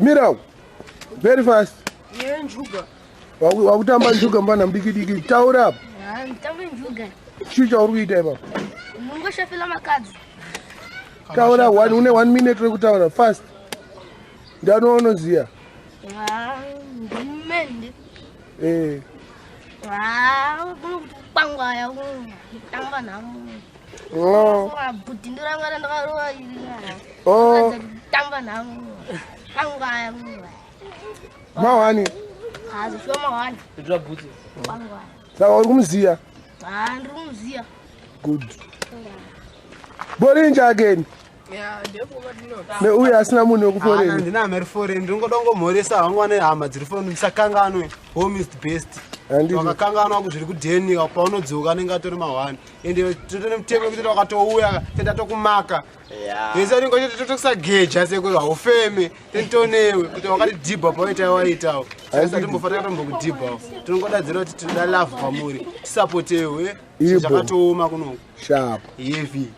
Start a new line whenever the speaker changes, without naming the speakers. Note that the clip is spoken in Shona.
Mira very fast.
Yenjuga.
Wakutamba njuga mbana mudiki diki. Taura apa.
Nditambe njuga.
Chii chauri kuita ipapo?
Mungoshafela makadzi.
Taura one, une one minute rekutaura fast. Ndani waunoziva?
Ndimende.
Eh.
Kuno kuti kwangwaya kutamba nhamo.
Oh.
Bhuti ndoranga randakarova iri.
Oh.
Tamba nhamo. Kwangwaya.
Mawani.
Hazvishuwa mawani.
Ndinotora bhutsu.
Kwangwaya.
Saka uri kumuziya?
Ndiri kumuziya.
Good. Borinja again. Neuyo asina munhu wekuforeign.
Handina hama iri foreign, ndinongoda kungomhoresa hangu ane hama dziri foreign, musakanganwe home is the best.
Handiti.
Wakakanganwa kuzviri kudheni paunodzoka anenge atori mahwani ende totone mutemo wekuti wakatouya tenda tokumaka yese anenge totokusageja sekuti haufeme tentonewe kuti wakatidhibha pawaita waitawo saka timbofanira tombokudhibhawo tinongodadzira kuti tinoda love pamuri tisapotewe
Ibo.
zvakatooma kunoku
Sharp.
heavy.